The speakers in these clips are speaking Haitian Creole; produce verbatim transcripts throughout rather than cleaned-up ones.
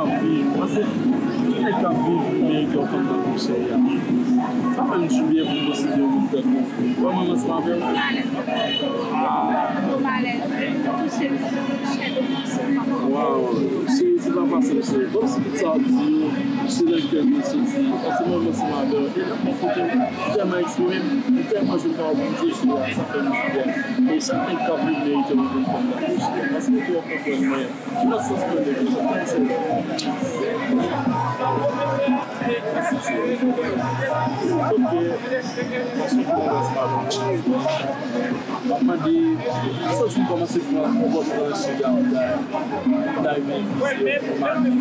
Ap viv, paske tout nèg k ap viv merite yon fanm tankou Cheri a. Sa fè m di byen pou m konsidere yon moun tankou ou. Wè mwen ansanm avè w. Waw, Cheri, se pa fasil, Cheri. Kòmsi tout sa w ap di yo, se nan kè m yo soti. Paske mwen ansanm avè w. E nenpòt kote m tèlman eksprime m, m tèlman jwenn pawòl pou m di yo sou la, sa fè m di byen. E chak nèg k ap viv merite yon fanm tankou Cheri a. Paske ou konprann mwen. Ki nan sans mwen de konsa, mwen se Sòf ke, fason pou mwen se pa bon. M ap mande, m santi m kòmanse pran kòb nan sou gade, m ta renmen plis yo pou mari.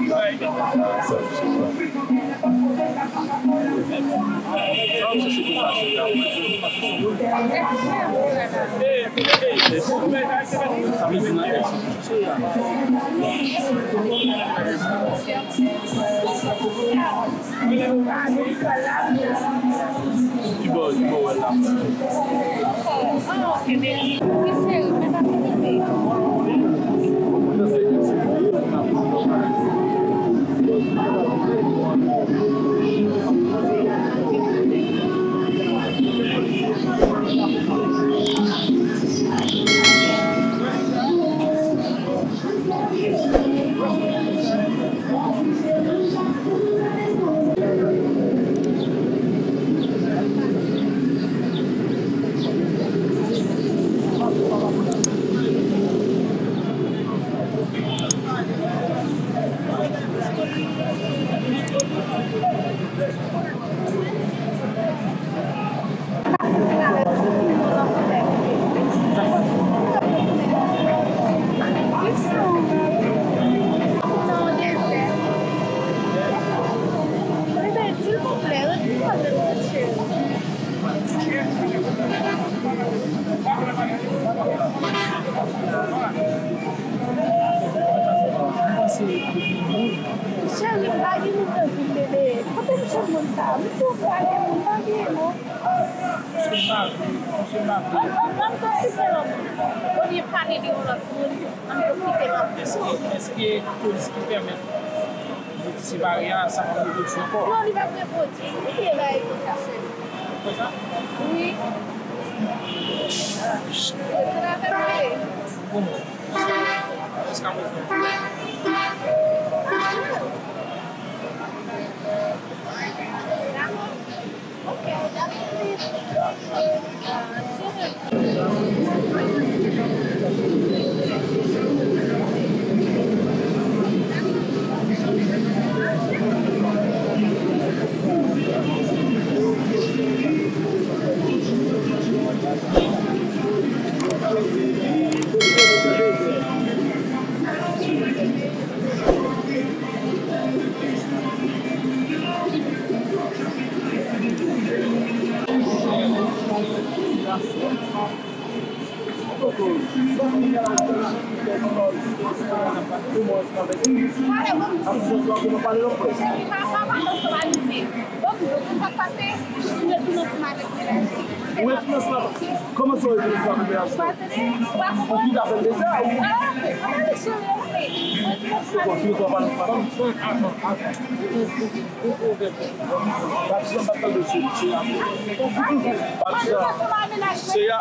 Sa vle di nan èks. Ki bò, ki bò wè la? Cheri, m pa gen moun nan vin bebe. Kote m jwenn moun sa? M di w m pa gen moun, m pa gen non. Paske m pa vle, paske m pa vle. Ann, ann, ann pwofite lòt moun. Olye pale de yon lòt moun, ann pwofite lòt moun. Èske, èske polis ki pèmèt ou di separe a, sa p ap repwodui ankò? Non, li p ap repwodui. Li te bay konsa, cheri. Konsa? Wi. Yo te la fè pale. Bon. Jiska prezan. Ou retounen ansanm avèk P H D? Kòman sa w retounen ansanm avèk P H D? Ou kite avè l deja? Ou... Bon, ki lè w pral ansanm avèk li? Patizan pa t tande cheri, cheri a. Patizan, cheri a.